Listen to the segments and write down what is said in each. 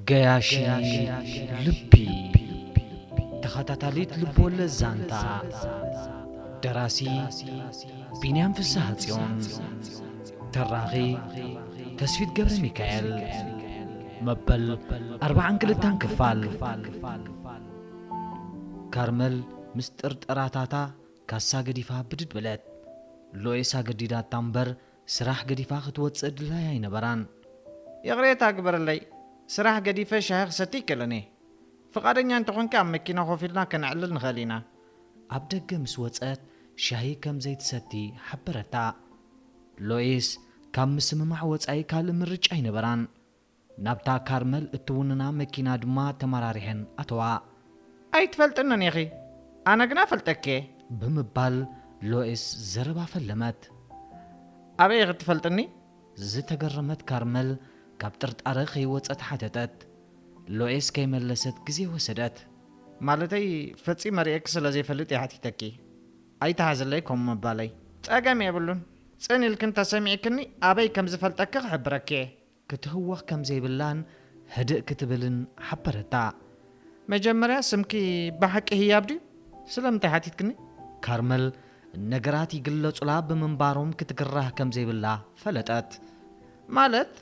ገያሺ ልቢ፣ ተኸታታሊት ልብወለድ ዛንታ። ደራሲ ቢንያም ፍስሃጽዮን። ተራኺ ተስፊት ገብረ ሚካኤል። መበል ኣርባዓን ክልተን ክፋል። ካርመል ምስ ጥርጠራታታ ካሳ ገዲፋ ብድድ በለት። ሎኤስ ኣገዲዳታ እምበር ስራሕ ገዲፋ ክትወጽእ ድላይ ኣይነበራን። ይቕሬታ ግበረለይ፣ ስራሕ ገዲፈ ሻሂ ክሰቲ ይክእልን እየ። ፍቓደኛ እንተኾንኪ ኣብ መኪና ኮፍ ኢልና ከነዕልል ንኽእል ኢና። ኣብ ደገ ምስ ወጸት ሻሂ ከም ዘይትሰቲ ሓበረታ። ሎኤስ ካብ ምስምማዕ ወጻኢ ካልእ ምርጫ ኣይነበራን። ናብታ ካርመል እትውንና መኪና ድማ ተመራሪሐን ኣተዋ። ኣይትፈልጥንን ኢኺ፣ ኣነ ግና ፈልጠኪ እየ። ብምባል ሎኤስ ዘረባ ፈለመት። ኣበይ ኢኺ ትፈልጥኒ? ዝተገረመት ካርመል ካብ ጥርጣረ ከይወጸት ሓተተት። ሎኤስ ከይመለሰት ግዜ ወሰደት። ማለተይ ፈጺመ ርእየኪ ስለ ዘይፈልጥ እየ ሓቲተኪ። ኣይትሓዝለይ ከምኡ ምባለይ። ጸገም የብሉን። ጽን ኢልኪ እንተሰሚዕክኒ ኣበይ ከም ዝፈልጠኪ ክሕብረኪ እየ። ክትህወኽ ከም ዘይብላን ህድእ ክትብልን ሓበረታ። መጀመርያ ስምኪ ብሓቂ ህያብ ድዩ? ስለምንታይ ሓቲትክኒ? ካርመል ነገራት ይግለጹላ ብምንባሮም ክትግራህ ከም ዘይብላ ፈለጠት። ማለት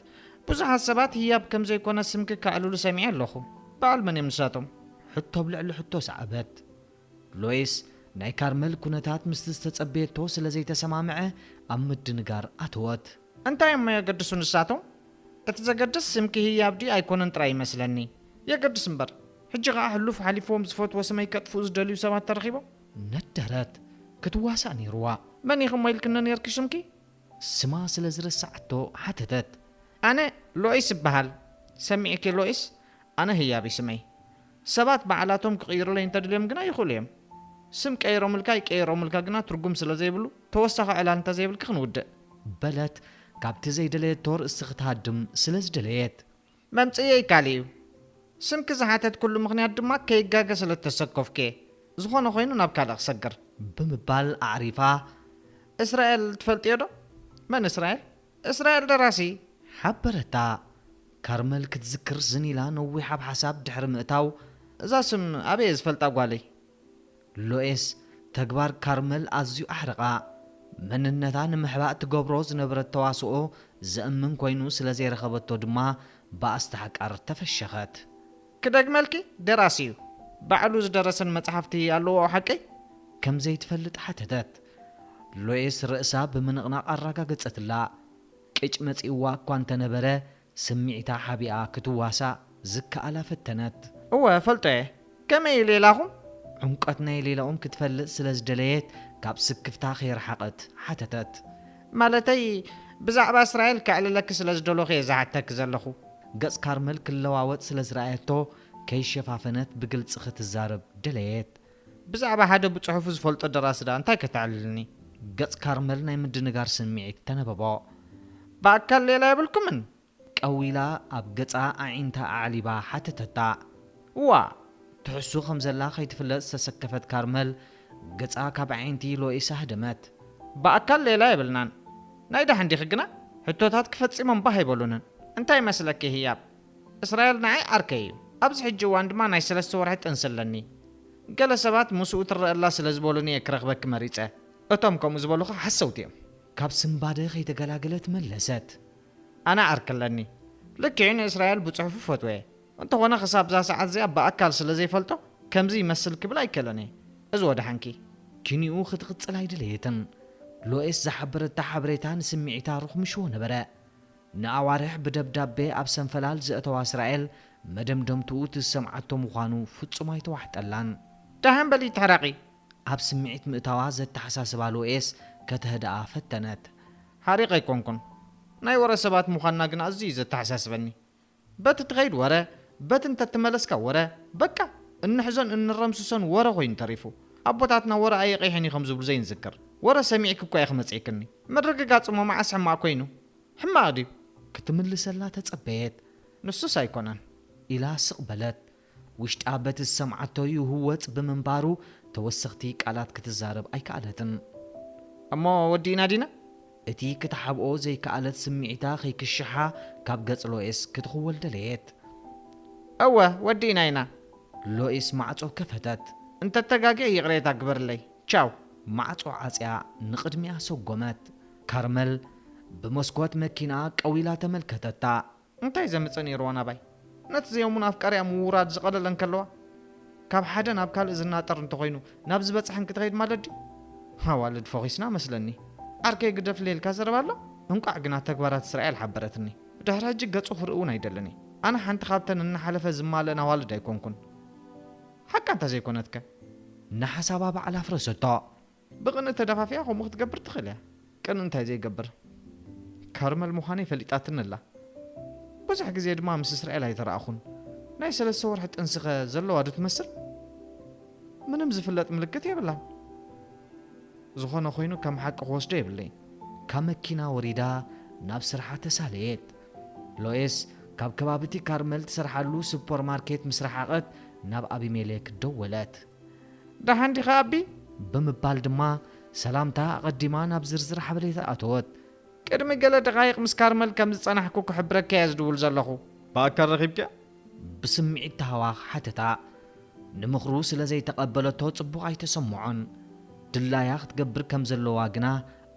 ብዙሓት ሰባት ህያብ ከም ዘይኮነ ስምኪ ከዕልሉ ሰሚዐ ኣለኹ። በዓል መን እዮም ንሳቶም? ሕቶ ኣብ ልዕሊ ሕቶ ሰዓበት። ሎይስ ናይ ካርመል ኩነታት ምስቲ ዝተጸበየቶ ስለ ዘይተሰማምዐ ኣብ ምድንጋር ኣተወት። እንታይ እሞ የገድሱ ንሳቶም? እቲ ዘገድስ ስምኪ ህያብ ድዩ ኣይኮነን ጥራይ ይመስለኒ። የገድስ እምበር፣ ሕጂ ኸኣ ሕሉፍ ሓሊፍዎም ዝፈትዎ ስመይ ከጥፍኡ ዝደልዩ ሰባት ተረኺቦም? ነደረት። ክትዋሳእ ነይርዋ። መን ኢኺ እሞ ኢልክኒ ነይርኪ ሽምኪ? ስማ ስለ ዝረሳዓቶ ሓተተት። ኣነ ሎይስ እበሃል። ሰሚዕኪ ሎይስ? ኣነ ህያብ እዩ ስመይ። ሰባት ባዕላቶም ክቕይሩለይ እንተድልዮም ግና ይኽእሉ እዮም። ስም ቀይሮምልካ ይቀይሮምልካ ግና ትርጉም ስለ ዘይብሉ፣ ተወሳኺ ዕላል እንተዘይብልኪ ክንውድእ። በለት ካብቲ ዘይደለየቶ ርእሲ ክትሃድም ስለ ዝደለየት። መምጽእየይ ካልእ እዩ። ስምኪ ዝሓተትኩሉ ምኽንያት ድማ ከይጋገ ስለ እተሰከፍኩ እየ። ዝኾነ ኮይኑ ናብ ካልእ ክሰግር። ብምባል ኣዕሪፋ። እስራኤል ትፈልጥዮ ዶ? መን እስራኤል? እስራኤል ደራሲ። ሓበረታ። ካርመል ክትዝክር ዝን ኢላ ነዊሕ ኣብ ሓሳብ ድሕሪ ምእታው። እዛ ስም ኣበይ እየ ዝፈልጣ ጓለይ? ሎኤስ ተግባር ካርመል ኣዝዩ ኣሕረቓ። መንነታ ንምሕባእ ትገብሮ ዝነበረት ተዋስኦ ዘእምን ኮይኑ ስለ ዘይረኸበቶ ድማ ብኣስተሕቃር ተፈሸኸት። ክደግመልኪ፣ ደራሲ እዩ። ባዕሉ ዝደረሰን መጽሓፍቲ ኣለዎ ሓቀይ? ከም ዘይትፈልጥ ሓተተት። ሎኤስ ርእሳ ብምንቕናቕ ኣረጋገጸትላ። ቅጭ መጺእዋ እኳ እንተነበረ፣ ስምዒታ ሓቢኣ ክትዋሳእ ዝከኣላ ፈተነት። እወ፣ እፈልጦ እየ። ከመይ እዩ ሌላኹም? ዕምቆት ናይ ሌላኦም ክትፈልጥ ስለ ዝደለየት፣ ካብ ስክፍታ ከይረሓቐት ሓተተት። ማለተይ፣ ብዛዕባ እስራኤል ከዕልለኪ ስለ ዝደለኹ እየ ዝሓተኪ ዘለኹ። ገጽ ካርመል ክለዋወጥ ስለ ዝረኣየቶ፣ ከይሸፋፈነት ብግልጺ ክትዛረብ ደለየት። ብዛዕባ ሓደ ብጽሑፉ ዝፈልጦ ደራሲ ደኣ እንታይ ከተዕልልኒ? ገጽ ካርመል ናይ ምድንጋር ስምዒት ተነበቦ። ብኣካል ሌላ የብልኩምን? ቀዊላ ኣብ ገጻ ኣዒንታ ኣዕሊባ ሓተተታ። እዋ! ትሕሱ ከም ዘላ ከይትፍለጥ ዝተሰከፈት ካርመል፣ ገጻ ካብ ኣዒንቲ ሎኢስ ኣህደመት። ብኣካል ሌላ የብልናን። ናይ ደሓን ዲኺ ግና? ሕቶታትኪ ፈጺሞም ባህ ኣይበሉንን። እንታይ ይመስለኪ ህያብ? እስራኤል ንዓይ ዓርከይ እዩ። ኣብዚ ሕጂ እዋን ድማ ናይ ሰለስተ ወርሒ ጥንሲ ኣለኒ። ገለ ሰባት ምስኡ ትረኣላ ስለ ዝበሉኒ እየ ክረኽበኪ መሪጸ። እቶም ከምኡ ዝበሉኻ ሓሰውቲ እዮም። ካብ ስንባደ ከይተገላገለት መለሰት። ኣነ ዓርኪ ኣለኒ። ልክዕ ንእስራኤል ብጽሑፉ ፈትወየ። እንተኾነ ክሳብ እዛ ሰዓት እዚኣ ብኣካል ስለ ዘይፈልጦ ከምዚ ይመስል ክብል ኣይክእልን እየ። እዚ ወደሓንኪ። ኪንኡ ክትቕጽል ኣይደለየትን። ሎኤስ ዝሓበረታ ሓበሬታ ንስምዒታ ርኹምሽዎ ነበረ። ንኣዋርሕ ብደብዳቤ ኣብ ሰንፈላል ዘእተዋ እስራኤል መደምደምትኡ ትሰምዓቶ ምዃኑ ፍጹም ኣይተዋሕጠላን። ደሓን በሊ ተሕረቒ። ኣብ ስምዒት ምእታዋ ዘተሓሳስባ ሎኤስ ከተህድኣ ፈተነት። ሓሪቕ ኣይኮንኩን። ናይ ወረ ሰባት ምዃንና ግን ኣዝዩ እዩ ዘተሓሳስበኒ። በቲ ትኸይድ ወረ፣ በቲ እንተትመለስካ ወረ፣ በቃ፣ እንሕዞን እንረምስሶን ወረ ኮይኑ ተሪፉ። ኣቦታትና ወረ ኣየቐይሕን እዩ ከም ዝብሉ ዘይንዝክር። ወረ ሰሚዕኪ እኳ ኢኺ መጺእክኒ። ምርግጋጽ እሞ መዓስ ሕማቕ ኮይኑ? ሕማቕ ድዩ? ክትምልሰላ ተጸበየት። ንሱስ ኣይኮነን። ኢላ ስቕ በለት። ውሽጣ በቲ ዝሰምዓቶ ይህወጽ ብምንባሩ ተወሰኽቲ ቃላት ክትዛረብ ኣይከኣለትን። እሞ ወዲእና ዲና? እቲ ክትሓብኦ ዘይከኣለት ስምዒታ ከይክሽሓ ካብ ገጽ ሎኤስ ክትኽወል ደለየት። እወ፣ ወዲእና ኢና። ሎኢስ ማዕጾ ከፈተት። እንተተጋግየ ይቕሬታ ግበርለይ። ቻው። ማዕጾ ዓጽያ ንቕድሚኣ ሰጎመት። ካርመል ብመስኮት መኪና ቀዊላ ተመልከተታ። እንታይ ዘምጽእ ነይርዎ ናባይ? ነቲ ዘየሙን ኣፍቃሪኣ ምውራድ ዝቐለለ እንከለዋ፣ ካብ ሓደ ናብ ካልእ ዝናጠር እንተኾይኑ፣ ናብ ዝበጽሐን ክትኸይድ ማለት ድዩ? ኣዋልድ ፈኺስና መስለኒ። ዓርከይ ግደፍለይ ኢልካ ዘረባ ኣሎ? እንቋዕ ግና ተግባራት እስራኤል ሓበረትኒ። ብድሕሪ ሕጂ ገጹ ክርኢ እውን ኣይደልን እየ። ኣነ ሓንቲ ካብተን እናሓለፈ ዝማልእን ኣዋልድ ኣይኮንኩን። ሓቃ እንተ ዘይኮነትከ? ንሓሳባ ባዕላ ኣፍረሰቶ። ብቕንኢ ተደፋፊኣ ከምኡ ክትገብር ትኽእል እያ። ቅንኢ እንታይ ዘይገብር? ካርመል ምዃነይ ፈሊጣትኒ ኣላ። ብዙሕ ግዜ ድማ ምስ እስራኤል ኣይተረኣኹን። ናይ ሰለስተ ወርሒ ጥንስኸ ዘለዋ ዶ ትመስል? ምንም ዝፍለጥ ምልክት የብላን። ዝኾነ ኮይኑ ከም ሓቂ ክወስዶ የብለይን። ካብ መኪና ወሪዳ ናብ ስርሓ ተሳለየት። ሎኤስ ካብ ከባቢ እቲ ካርመል ትሰርሓሉ ሱፐርማርኬት ምስ ረሓቐት ናብ ኣቢሜሌክ ደወለት። ደሓን ዲኻ ኣቢ? ብምባል ድማ ሰላምታ ኣቐዲማ ናብ ዝርዝር ሓበሬታ ኣተወት። ቅድሚ ገለ ደቓይቕ ምስ ካርመል ከም ዝጸናሕኩ ክሕብረካ እየ ዝድውል ዘለኹ። ብኣካል ረኺብኪያ? ብስምዒት ተሃዋኽ ሓተታ። ንምኽሩ ስለ ዘይተቐበለቶ ጽቡቕ ኣይተሰምዖን። ድላያ ክትገብር ከም ዘለዋ ግና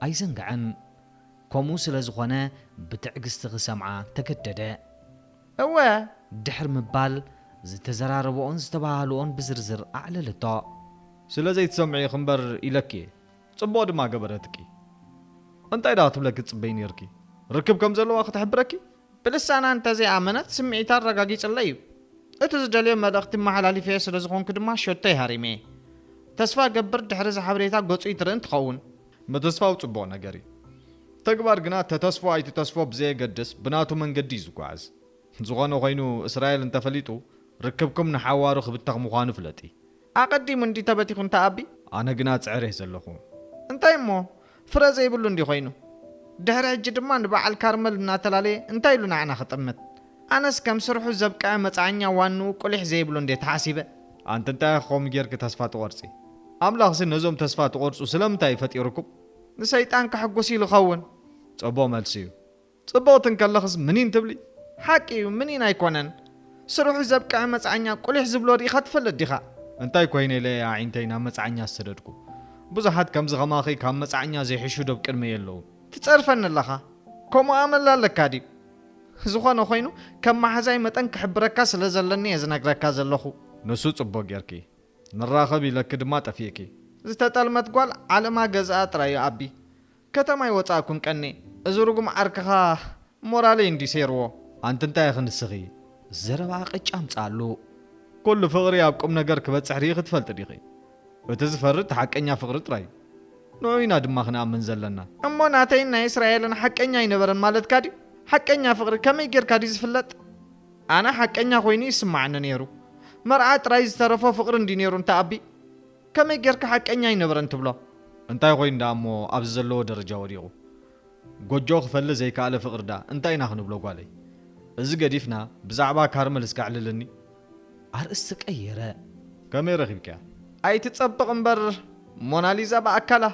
ኣይዘንግዐን። ከምኡ ስለ ዝኾነ ብትዕግስቲ ክሰምዓ ተገደደ። እወ። ድሕሪ ምባል ዝተዘራረብኦን ዝተባህልኦን ብዝርዝር ኣዕለለቶ። ስለ ዘይትሰምዒ ኢኺ እምበር ኢለኪ እየ። ጽቡቕ ድማ ገበረትኪ። እንታይ ደኣ ክትብለኪ ትጽበዪ ነይርኪ? ርክብ ከም ዘለዋ ክትሕብረኪ? ብልሳና እንተዘይኣመነት ስምዒታ ኣረጋጊጽለይ እዩ። እቲ ዝደልዮ መልእኽቲ መሓላሊፈዮ ስለ ዝኾንኩ ድማ ሸቶይ ሃሪመ እየ። ተስፋ እገብር ድሕሪ እዚ ሓበሬታ ገጹ ይትርእን ትኸውን። ምትስፋው ጽቡቕ ነገር እዩ። ተግባር ግና ተተስፎ ኣይትተስፎ ብዘየገድስ ብናቱ መንገዲ እዩ ዝጓዓዝ። ዝኾነ ኮይኑ እስራኤል እንተፈሊጡ ርክብኩም ንሓዋሩ ክብተኽ ምዃኑ ፍለጢ። ኣቐዲሙ እንዲ ተበቲኹ እንተ ኣቢ? ኣነ ግና ጽዕር እየ ዘለኹ። እንታይ እሞ? ፍረ ዘይብሉ እንዲ ኮይኑ። ድሕሪ ሕጂ ድማ ንበዓል ካርመል እናተላለየ እንታይ ኢሉ ንዓና ክጥምት? ኣነስ ከም ስርሑ ዘብቅዐ መጽዓኛ ዋንኡ ቁሊሕ ዘይብሉ እንዴ ተሓሲበ? ኣንቲ እንታይ ኢኺ ከምኡ ጌርኪ ተስፋ ትቖርጺ? ኣምላኽሲ ነዞም ተስፋ ትቖርጹ ስለምንታይ እዩ ፈጢሩኩም? ንሰይጣን ከሐጉስ ኢሉ ኸውን። ጽቡቕ መልሲ እዩ። ጽብቕቲ እንከለኽስ ምኒን ትብሊ? ሓቂ እዩ፣ ምኒን ኣይኮነን። ስርሑ ዘብቅዐ መጽዓኛ ቁሊሕ ዝብሎ ርኢኻ ትፈልጥ ዲኻ? እንታይ ኮይነ ኢለ እየ ኣዒንተይ ናብ መጽዓኛ ዝሰደድኩ? ብዙሓት ከምዚ ኸማኺ ካብ መጽዓኛ ዘይሕሹ ዶብ ቅድመይ ኣለዉ። ትጸርፈኒ ኣለኻ። ከምኡ ኣመል ኣለካ ድዩ? ዝኾነ ኮይኑ፣ ከም መሓዛይ መጠን ክሕብረካ ስለ ዘለኒ እየ ዝነግረካ ዘለኹ። ንሱ ጽቡቕ ጌርኪ። ንራኸብ ኢለኪ ድማ ጠፊእኪ። ዝተጠልመት ጓል ዓለማ ገዝኣ ጥራይ እዩ ኣቢ። ከተማ ኣይወጻእኩን ቀኒ። እዚ ርጉም ዓርክኻ ሞራለይ እንድዩ ሰይርዎ። ኣንቲ እንታይ ኢኺ ንስኺ? ዘረባ ቅጫ ኣምጽኣሉ። ኩሉ ፍቕሪ ኣብ ቁም ነገር ክበጽሕ ርኢኺ ትፈልጢ ዲኺ? እቲ ዝፈርድ ሓቀኛ ፍቕሪ ጥራይ እዩ። ንዑ ኢና ድማ ክንኣምን ዘለና። እሞ ናተይን ናይ እስራኤልን ሓቀኛ ኣይነበረን ማለትካ ድዩ? ሓቀኛ ፍቕሪ ከመይ ጌርካ ድዩ ዝፍለጥ? ኣነ ሓቀኛ ኮይኑ ይስማዓኒ ነይሩ። መርዓ ጥራይ ዝተረፎ ፍቕሪ እንድዩ ነይሩ እንተ ኣቢ። ከመይ ጌርካ ሓቀኛ ኣይነበረን ትብሎ? እንታይ ኮይኑ ደኣ እሞ ኣብዚ ዘለዎ ደረጃ ወዲቑ? ጎጆ ክፈሊ ዘይከኣለ ፍቕሪ ደኣ እንታይ ኢና ክንብሎ ጓለይ? እዚ ገዲፍና ብዛዕባ ካርመል እስከ ኣዕልልኒ። ኣርእስቲ ቀየረ። ከመይ ረኺብክያ? ኣይትጸብቕ እምበር ሞናሊዛ ብኣካላ።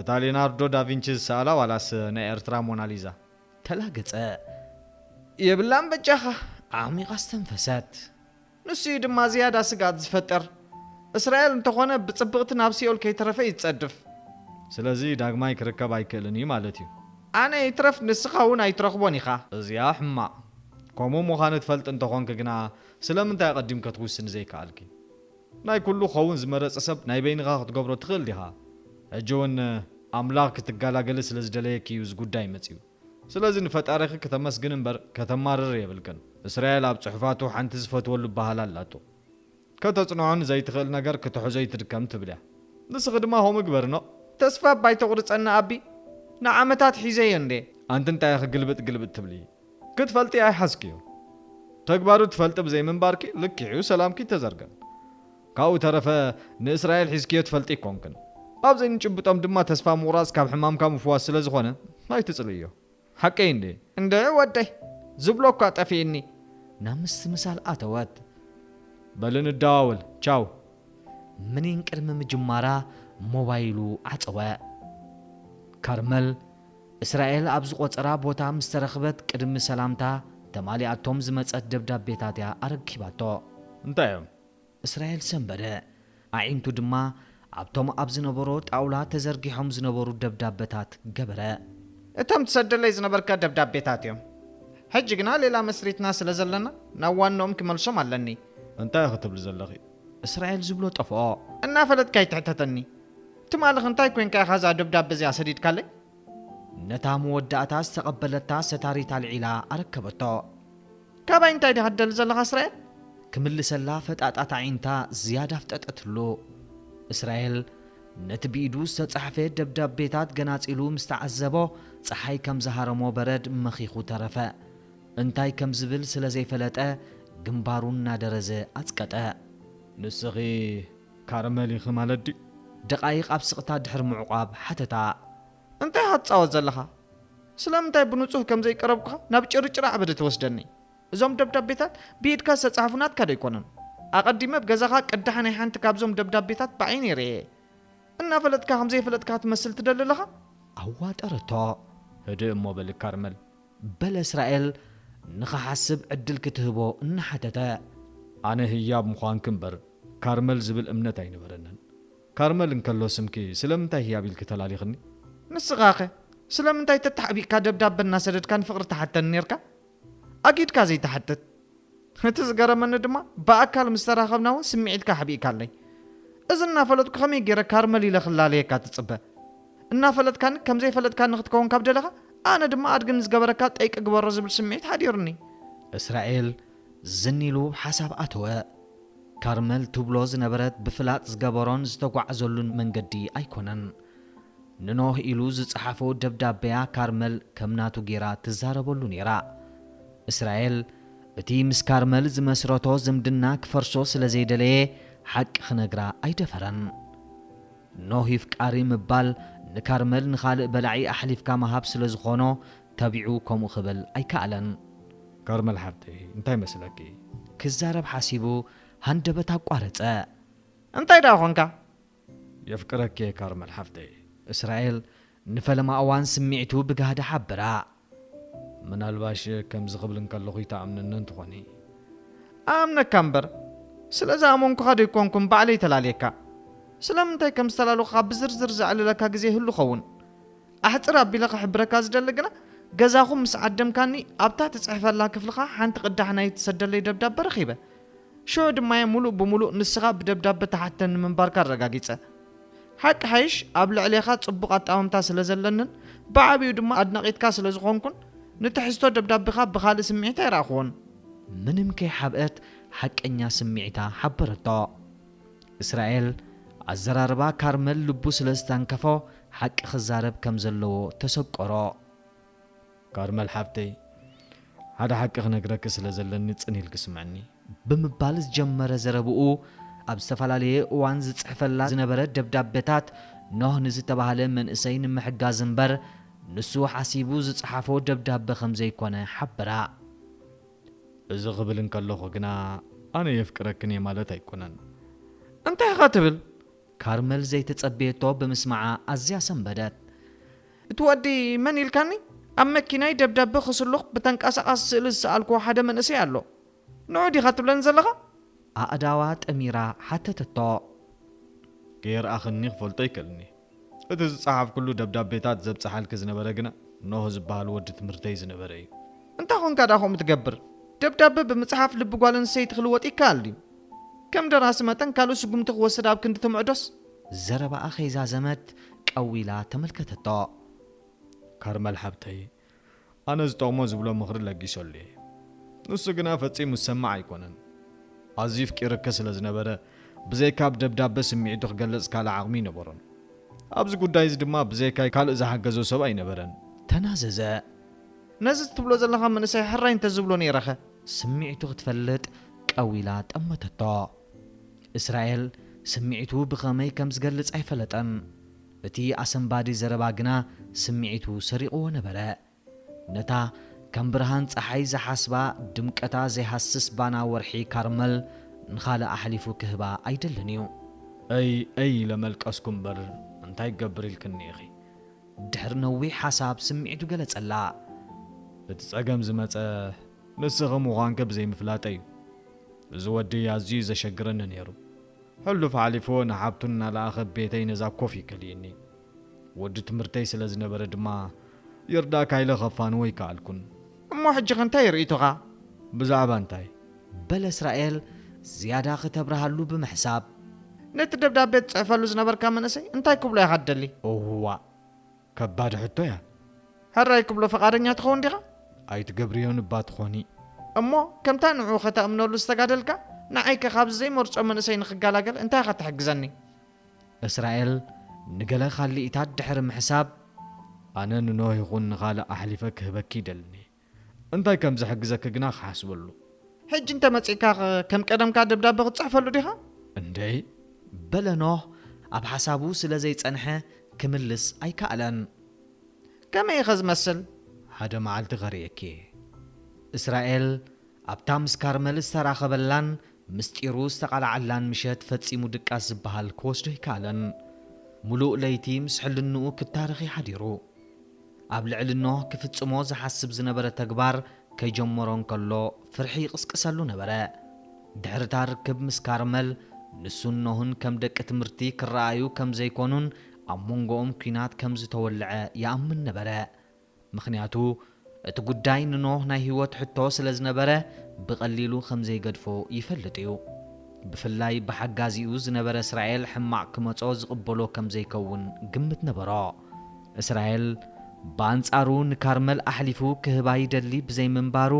እታ ሊዮናርዶ ዳቪንቺ ዝሰኣላ ዋላስ ናይ ኤርትራ ሞናሊዛ? ተላገጸ። የብላን በጃኻ። ዓሚቓ ኣስተንፈሰት። ንሱ እዩ ድማ ዝያዳ ስግኣት ዝፈጥር። እስራኤል እንተኾነ ብጽብቕቲ ናብ ሲኦል ከይተረፈ እዩ ዝጸድፍ። ስለዚ ዳግማይ ክርከብ ኣይክእልን እዩ ማለት እዩ። ኣነ ይትረፍ ንስኻ እውን ኣይትረኽቦን ኢኻ። እዚኣ ሕማቕ። ከምኡ ምዃኑ ትፈልጥ እንተኾንኪ ግና ስለምንታይ ኣቐዲምከ ክትውስኒ ዘይከኣልኪ? ናይ ኩሉ ክኸውን ዝመረጸ ሰብ ናይ በይንኻ ክትገብሮ ትኽእል ዲኻ? ሕጂ እውን ኣምላኽ ክትገላገሊ ስለ ዝደለየኪ እዩ እዚ ጉዳይ መጺኡ። ስለዚ ንፈጣሪኺ ከተመስግኒ እምበር ከተማርሪ የብልክን። እስራኤል ኣብ ጽሑፋቱ ሓንቲ ዝፈትወሉ በሃላ ኣላቶ። ከተጽንዖ ንዘይትኽእል ነገር ክትሕዞ ይትድከም ትብል እያ። ንስኺ ድማ ከምኡ ግበሪ ኖእ። ተስፋ እባ ኣይተቑርጸኒ ኣቢ። ንዓመታት ሒዘዮ እንዴ። ኣንቲ እንታይ ኢኺ ግልብጥ ግልብጥ ትብሊ? ክትፈልጢ ኣይሓዝክዮ። ተግባሩ ትፈልጢ ብዘይምንባርኪ ልክዕ እዩ ሰላምኪ ተዘርገን። ካብኡ ተረፈ ንእስራኤል ሒዝክዮ ትፈልጢ ኣይኮንክን። ኣብ ዘይንጭብጦም ድማ ተስፋ ምቑራጽ ካብ ሕማምካ ምፍዋስ ስለ ዝኾነ ኣይትጽልእዮ። ሓቀይ እንዴ? እንድዒ ወደይ፣ ዝብሎ እኳ ጠፊእኒ። ናብ ምስትምሳል ኣተወት። በሊ ንደዋወል፣ ቻው። ምኒን ቅድሚ ምጅማራ ሞባይሉ ዓጸወ። ካርመል፣ እስራኤል ኣብ ዝቖጸራ ቦታ ምስ ተረኽበት ቅድሚ ሰላምታ ተማሊኣቶም ዝመጸት ደብዳቤታት እያ ኣረኪባቶ። እንታይ እዮም? እስራኤል ሰንበደ። ኣዒንቱ ድማ ኣብቶም ኣብ ዝነበሮ ጣውላ ተዘርጊሖም ዝነበሩ ደብዳበታት ገበረ። እቶም ትሰደለይ ዝነበርካ ደብዳቤታት እዮም። ሕጂ ግና ሌላ መስሪትና ስለ ዘለና ናብ ዋናኦም ክመልሶም ኣለኒ። እንታይ ክትብሊ ዘለኺ? እስራኤል ዝብሎ ጠፍኦ። እናፈለጥካ ይትሕተተኒ። ትማልኽ እንታይ ኮንካ ኢኻ እዛ ደብዳበ እዚኣ ሰዲድካለይ? ነታ መወዳእታ ዝተቐበለታ ሰታሪት ኣልዒላ ኣረከበቶ። ካባይ እንታይ ዲኻ ትደሊ ዘለኻ እስራኤል? ክምልሰላ ፈጣጣት ኣዒንታ ዝያዳ ኣፍጠጠትሉ። እስራኤል ነቲ ብኢዱ ዝተጻሕፈ ደብዳቤታት ገናጺሉ ምስ ተዓዘቦ፣ ጸሓይ ከም ዝሃረሞ በረድ መኺኹ ተረፈ። እንታይ ከም ዝብል ስለ ዘይፈለጠ ግንባሩ እናደረዘ ኣጽቀጠ። ንስኺ ካርመል ኢኺ ማለት ድዩ? ደቓይቕ ኣብ ስቕታ ድሕሪ ምዕቋብ ሓተታ። እንታይ ኢኻ ትጻወት ዘለኻ? ስለምንታይ ብንጹህ ከም ዘይቀረብኩኻ ናብ ጭርጭር ዓበደ ትወስደኒ? እዞም ደብዳቤታት ብኢድካ ዝተጻሕፉ ናትካ ዶ ኣይኮኑን? ኣቐዲመ ኣብ ገዛኻ ቅዳሕ ናይ ሓንቲ ካብዞም ደብዳቤታት ብዓይነይ ርእየ። እናፈለጥካ ከም ዘይፈለጥካ ክትመስል ትደሊ ኣለኻ? ኣዋጠረቶ። ህድእ እሞ በሊ ካርመል። በለ እስራኤል ንኽሓስብ ዕድል ክትህቦ እናሓተተ። ኣነ ህያብ ምዃንኪ እምበር ካርመል ዝብል እምነት ኣይነበረንን። ካርመል እንከሎ ስምኪ ስለምንታይ ህያብ ኢልኪ ተላሊኽኒ? ንስኻኸ ስለምንታይ ተተሓቢእካ ደብዳበ እናሰደድካ ንፍቕሪ ትሓተኒ ኔርካ? ኣጊድካ ዘይትሓትት። እቲ ዝገረመኒ ድማ ብኣካል ምስ ተራኸብና እውን ስምዒትካ ኣሕቢእካለይ። እዚ እናፈለጥኩ ከመይ ገይረ ካርመል ኢለ ክላለየካ ትጽበ? እናፈለጥካኒ ከም ዘይፈለጥካኒ ክትከውን ካብ ደለኻ ኣነ ድማ ኣድጊ ንዝገበረካ ጠይቂ ግበሮ ዝብል ስምዒት ሓዲሩኒ። እስራኤል ዝን ኢሉ ሓሳብ ኣተወ። ካርመል ትብሎ ዝነበረት ብፍላጥ ዝገበሮን ዝተጓዕዘሉን መንገዲ ኣይኮነን። ንኖህ ኢሉ ዝጸሓፎ ደብዳቤያ ካርመል ከም ናቱ ጌራ ትዛረበሉ ኔራ። እስራኤል እቲ ምስ ካርመል ዝመስረቶ ዝምድና ክፈርሶ ስለ ዘይደለየ ሓቂ ክነግራ ኣይደፈረን። ኖህ ይፍቃሪ ምባል ንካርመል ንኻልእ በላዒ ኣሕሊፍካ ምሃብ ስለ ዝኾኖ ተቢዑ ከምኡ ክብል ኣይከኣለን። ካርመል ሓብተይ እንታይ መስለኪ? ክዛረብ ሓሲቡ ሃንደበት ኣቋረጸ። እንታይ ደኣ ኾንካ? የፍቅረኪ እየ ካርመል ሓፍተይ። እስራኤል ንፈለማ እዋን ስምዒቱ ብጋህዲ ሓበራ። ምናልባሽ ከምዚ ክብል እንከለኹ ይትኣምንኒ እንትኾኒ። ኣምነካ እምበር ስለ ዝኣመንኩኻ ዶ ኣይኮንኩን ባዕለይ ተላልየካ? ስለምንታይ ከም ዝተላለኹኻ ብዝርዝር ዘዕልለካ ግዜ ይህሉ ኸውን። ኣሕጽር ኣቢለ ክሕብረካ ዝደሊ ግና ገዛኹም ምስ ዓደምካኒ ኣብታ ትጽሕፈላ ክፍልኻ ሓንቲ ቅዳሕ ናይ ትሰደለይ ደብዳበ ረኺበ። ሽዑ ድማ እየ ሙሉእ ብሙሉእ ንስኻ ብደብዳበ ተሓተኒ ምንባርካ ኣረጋጊጸ። ሓቂ ሓይሽ ኣብ ልዕሌኻ ጽቡቕ ኣጠማምታ ስለ ዘለንን ብዓቢኡ ድማ ኣድናቒትካ ስለ ዝኾንኩን ንትሕዝቶ ደብዳቤኻ ብኻልእ ስምዒት ኣይረኣኽዎን። ምንም ከይሓብአት ሓቀኛ ስምዒታ ሓበረቶ። እስራኤል ኣዘራርባ ካርመል ልቡ ስለ ዝተንከፎ ሓቂ ክዛረብ ከም ዘለዎ ተሰቆሮ። ካርመል ሓብተይ ሓደ ሓቂ ክነግረኪ ስለ ዘለኒ ጽን ኢልኪ ስምዕኒ። ብምባል ዝጀመረ ዘረብኡ ኣብ ዝተፈላለየ እዋን ዝጽሕፈላ ዝነበረ ደብዳቤታት ኖህ ንዝተባህለ መንእሰይ ንምሕጋዝ እምበር ንሱ ሓሲቡ ዝጸሓፎ ደብዳበ ከም ዘይኮነ ሓበራ። እዚ ክብል እንከለኹ ግና ኣነ የፍቅረክን እየ ማለት ኣይኮነን። እንታይ ኢኻ ትብል? ካርመል ዘይተጸበየቶ ብምስማዓ ኣዝያ ሰንበደት። እቲ ወዲ መን ኢልካኒ? ኣብ መኪናይ ደብዳበ ክስሉኽ ብተንቀሳቓሲ ስእሊ ዝሰኣልክዎ ሓደ መንእሰይ ኣሎ። ንዑ ዲኻ ትብለኒ ዘለኻ? ኣእዳዋ ጠሚራ ሓተተቶ። ከየርኣኽኒ ክፈልጦ ይከልኒ። እቲ ዝጸሓፍኩሉ ደብዳቤታት ዘብጽሓልኪ ዝነበረ ግና ኖህ ዝበሃል ወዲ ትምህርተይ ዝነበረ እዩ። እንታይ ኾንካ ደኣ ከምኡ ትገብር? ደብዳበ ብምጽሓፍ ልቢ ጓል ኣንስተይቲ ክልወጥ ይከኣል ድዩ? ከም ደራሲ መጠን ካልእ ስጉምቲ ክወስድ ኣብ ክንዲ ትምዕዶስ? ዘረባኣ ከይዛዘመት ቀው ኢላ ተመልከተቶ። ካርመል ሓብተይ፣ ኣነ ዝጠቕሞ ዝብሎ ምኽሪ ለጊሰሉ እየ። ንሱ ግና ፈጺሙ ዝሰምዕ ኣይኮነን። ኣዝዩ ኣፍቂሩኪ ስለ ዝነበረ ብዘይካ ኣብ ደብዳበ ስምዒቱ ክገልጽ ካልእ ዓቕሚ ኣይነበሮን። ኣብዚ ጉዳይ እዚ ድማ ብዘይካይ ካልእ ዝሓገዞ ሰብ ኣይነበረን። ተናዘዘ። ነዚ ትብሎ ዘለኻ መንእሰይ ሕራይ እንተዝብሎ ነይረኸ? ስምዒቱ ክትፈልጥ ቀው ኢላ ጠመተቶ። እስራኤል ስምዒቱ ብኸመይ ከም ዝገልጽ ኣይፈለጠን። እቲ ኣሰንባዲ ዘረባ ግና ስምዒቱ ሰሪቕዎ ነበረ። ነታ ከም ብርሃን ጸሓይ ዝሓስባ ድምቀታ ዘይሃስስ ባና ወርሒ ካርመል ንኻልእ ኣሕሊፉ ክህባ ኣይደልን እዩ። ኣይ ኣይ ኢለ መልቀስኩ እምበር እንታይ ክገብር ኢልክኒ ኢኺ? ድሕሪ ነዊሕ ሓሳብ ስምዒቱ ገለጸላ። እቲ ጸገም ዝመጸ ንስኺ ምዃንኪ ብዘይምፍላጠይ እዩ። እዚ ወዲ ኣዝዩ ዘሸግረኒ ነይሩ። ሕሉፍ ሓሊፉ ንሓብቱ እናለኣኸ ቤተይ ነዛ ኮፍ ይከልእኒ። ወዲ ትምህርተይ ስለ ዝነበረ ድማ ይርዳእካ ኢለ ከፋንዎ ኣይከኣልኩን። እሞ ሕጂ ኸ እንታይ ርእይቶኻ? ብዛዕባ እንታይ? በለ እስራኤል ዝያዳ ክተብርሃሉ ብምሕሳብ። ነቲ ደብዳቤ ትጽሕፈሉ ዝነበርካ መንእሰይ እንታይ ክብሎ ኢኻ ትደሊ? እዋእ፣ ከባድ ሕቶ እያ። ሕራይ ክብሎ ፍቓደኛ ትኸውን ዲኻ? ኣይትገብርዮን እባ ትኾኒ። እሞ ከምታ ንዕኡ ከተእምነሉ ዝተጋደልካ፣ ንዓይ ከ ካብዚ ዘይመርጾ መንእሰይ ንኽገላገል እንታይ ኢኻ ትሕግዘኒ? እስራኤል ንገለ ካልኢታት ድሕሪ ምሕሳብ፣ ኣነ ንኖህ ይኹን ንኻልእ ኣሕሊፈ ክህበኪ ይደልኒ። እንታይ ከም ዝሕግዘኪ ግና ክሓስበሉ። ሕጂ እንተ መጺእካ ኸ ከም ቀደምካ ደብዳበ ክትጽሕፈሉ ዲኻ? እንደይ። በለ ኖህ ኣብ ሓሳቡ ስለ ዘይጸንሐ ክምልስ ኣይከኣለን። ከመይ ኢኸ ዝመስል? ሓደ መዓልቲ ከርእየኪ እየ። እስራኤል ኣብታ ምስ ካርመል ዝተራኸበላን ምስጢሩ ዝተቓልዓላን ምሸት ፈጺሙ ድቃስ ዝበሃል ክወስዶ ኣይከኣለን። ምሉእ ለይቲ ምስ ሕልንኡ ክታረኽ እዩ ሓዲሩ። ኣብ ልዕሊ ኖህ ክፍጽሞ ዝሓስብ ዝነበረ ተግባር ከይጀመሮ እንከሎ ፍርሒ ይቕስቅሰሉ ነበረ። ድሕሪታ ርክብ ምስ ካርመል ንሱን ኖህን ከም ደቂ ትምህርቲ ክረኣዩ ከም ዘይኮኑን ኣብ መንጎኦም ኲናት ከም ዝተወልዐ ይኣምን ነበረ። ምኽንያቱ እቲ ጉዳይ ንኖህ ናይ ህይወት ሕቶ ስለ ዝነበረ ብቐሊሉ ከም ዘይገድፎ ይፈልጥ እዩ። ብፍላይ ብሓጋዚኡ ዝነበረ እስራኤል ሕማቕ ክመጾ ዝቕበሎ ከም ዘይከውን ግምት ነበሮ። እስራኤል ብኣንጻሩ ንካርመል ኣሕሊፉ ክህባ ይደሊ ብዘይምንባሩ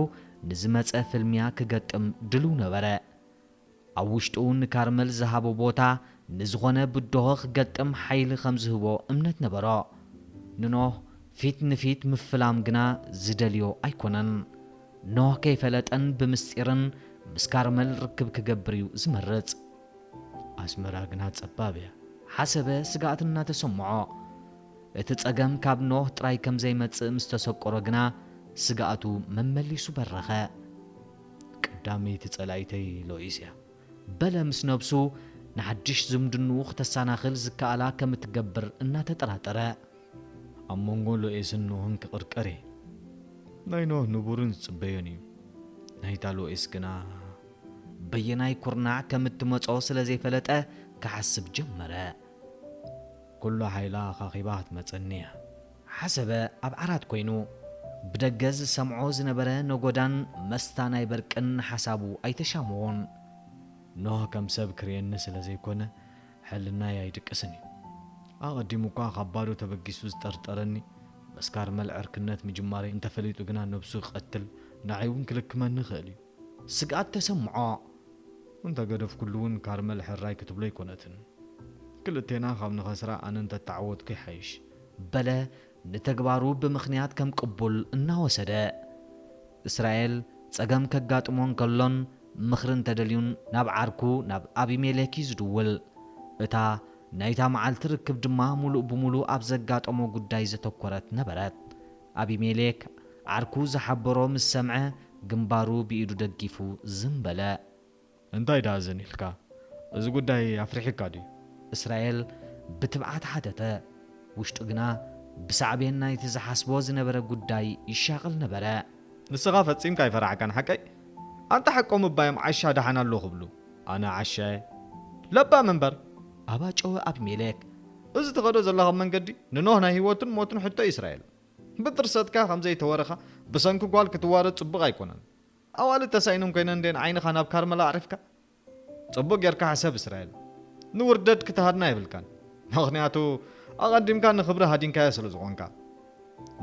ንዝመጸ ፍልምያ ክገጥም ድሉው ነበረ። ኣብ ውሽጡ ንካርመል ዝሃቦ ቦታ ንዝኾነ ብድሆ ክገጥም ሓይሊ ከም ዝህቦ እምነት ነበሮ። ንኖህ ፊት ንፊት ምፍላም ግና ዝደልዮ ኣይኮነን። ኖህ ከይፈለጠን ብምስጢርን ምስ ካርመል ርክብ ክገብር እዩ ዝመርጽ። ኣስመራ ግና ጸባብ እያ። ሓሰበ ስግኣት እናተሰምዖ። እቲ ጸገም ካብ ኖህ ጥራይ ከም ዘይመጽእ ምስ ተሰቆሮ ግና ስግኣቱ መመሊሱ በረኸ። ቀዳመይቲ ጸላኢተይ ሎኢስ እያ። በለ ምስ ነብሱ ንሓድሽ ዝምድንኡ ክተሰናኽል ዝከኣላ ከም እትገብር እናተጠራጠረ። ኣብ መንጎ ሎኤስን ኖህን ክቕርቀር እየ። ናይ ኖህ ንቡርን ዝጽበዮን እዩ። ናይታ ሎኤስ ግና በየናይ ኩርናዕ ከም እትመጾ ስለ ዘይፈለጠ ክሓስብ ጀመረ። ኩሉ ሓይላ ኣኻኺባ ክትመጸኒ እያ። ሓሰበ ኣብ ዓራት ኮይኑ። ብደገ ዝሰምዖ ዝነበረ ነጎዳን መስታ ናይ በርቅን ሓሳቡ ኣይተሻምዎን። ኖህ ከም ሰብ ክርእየኒ ስለ ዘይኮነ፣ ሕልናይ ኣይድቅስን እዩ። ኣቐዲሙ እኳ ካብ ባዶ ተበጊሱ ዝጠርጠረኒ፣ ምስ ካርመል ዕርክነት ምጅማረይ እንተፈሊጡ ግና ነብሱ ክቐትል፣ ንዓይ እውን ክልክመኒ ይኽእል እዩ። ስግኣት ተሰምዖ። እንተ ገደፍኩሉ እውን ካርመል ሕራይ ክትብሎ ኣይኮነትን። ክልቴና ካብ ንኸስራ ኣነ እንተተዓወትኩ ይሓይሽ። በለ ንተግባሩ ብምኽንያት ከም ቅቡል እናወሰደ። እስራኤል ጸገም ከጋጥሞ እንከሎን ምኽሪ እንተደልዩን ናብ ዓርኩ ናብ ኣቢሜሌክ እዩ ዝድውል። እታ ናይታ መዓልቲ ርክብ ድማ ምሉእ ብምሉእ ኣብ ዘጋጠሞ ጉዳይ ዘተኮረት ነበረት። ኣቢሜሌክ ዓርኩ ዝሓበሮ ምስ ሰምዐ ግንባሩ ብኢዱ ደጊፉ ዝም በለ። እንታይ ደኣ ዘን ኢልካ? እዚ ጉዳይ ኣፍሪሕካ ድዩ? እስራኤል ብትብዓት ሓተተ። ውሽጡ ግና ብሳዕቤን ናይቲ ዝሓስቦ ዝነበረ ጉዳይ ይሻቐል ነበረ። ንስኻ ፈጺምካ ኣይፈራሕካን ሓቀይ? ኣንታ ሓቆም እባ እዮም ዓሻ ደሓን ኣሎ ክብሉ። ኣነ ዓሻ እየ? ለባም እምበር። ኣባጨወ ኣቢሜሌክ። እዚ ትኸዶ ዘለኻ መንገዲ ንኖህ ናይ ህይወትን ሞትን ሕቶ እዩ እስራኤል። ብጥርሰትካ ከም ዘይተወረኻ ብሰንኪ ጓል ክትዋረድ ጽቡቕ ኣይኮነን። ኣዋልድ ተሳኢነን ኮይነን እንዴን ዓይንኻ ናብ ካርመላ ኣዕሪፍካ? ጽቡቕ ጌርካ ሕሰብ እስራኤል። ንውርደት ክትሃድና የብልካን። ምኽንያቱ ኣቐዲምካ ንኽብሪ ሃዲንካዮ ስለ ዝኾንካ።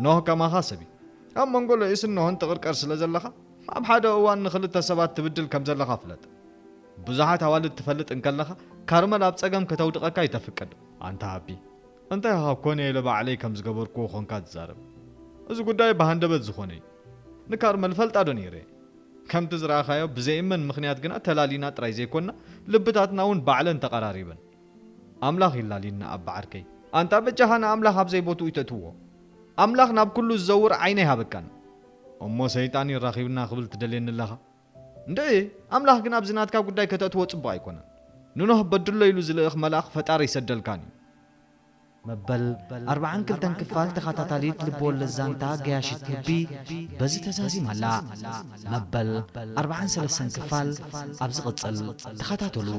ኖህ ከማኻ ሰብ እዩ። ኣብ መንጎ ሎኢስን ኖህን ትቕርቀር ስለ ዘለኻ፣ ኣብ ሓደ እዋን ንኽልተ ሰባት ትብድል ከም ዘለኻ ፍለጥ። ብዙሓት ኣዋልድ ትፈልጥ እንከለኻ፣ ካርመል ኣብ ጸገም ከተውድቐካ ኣይተፍቅድ። ኣንታ ኣቢ፣ እንታይ ኢኻ ኮነ ኢለ ባዕለይ ከም ዝገበርክዎ ኾንካ ትዛረብ? እዚ ጉዳይ ብሃንደበት ዝኾነ እዩ። ንካርመል ፈልጣ ዶ ነይረ? ከምቲ ዝረኣኻዮ ብዘይእመን ምኽንያት ግና ተላሊና ጥራይ ዘይኮንና፣ ልብታትና እውን ባዕለን ተቐራሪበን። ኣምላኽ ይላሊና ኣባ ዓርከይ። ኣንታ በጃኻ ንኣምላኽ ኣብ ዘይቦትኡ ይተእትዎ። ኣምላኽ ናብ ኩሉ ዝዘውር ዓይኒ ኣይሃበካን። እሞ ሰይጣን ይራኺብና ክብል ትደልየኒ ኣለኻ? እንድዒ፣ ኣምላኽ ግን ኣብዚ ናትካ ጉዳይ ከተእትዎ ጽቡቕ ኣይኮነን። ንኖህ በድሎ ኢሉ ዝልእኽ መልኣኽ ፈጣሪ ኣይሰደልካን እዩ። መበል ኣርብዓን ክልተን ክፋል ተኸታታሊት ልብወለድ ዛንታ ገያሺት ልቢ በዚ ተዛዚማ ኣላ። መበል ኣርብዓን ሰለስተን ክፋል ኣብ ዝቕጽል ተኸታተሉ።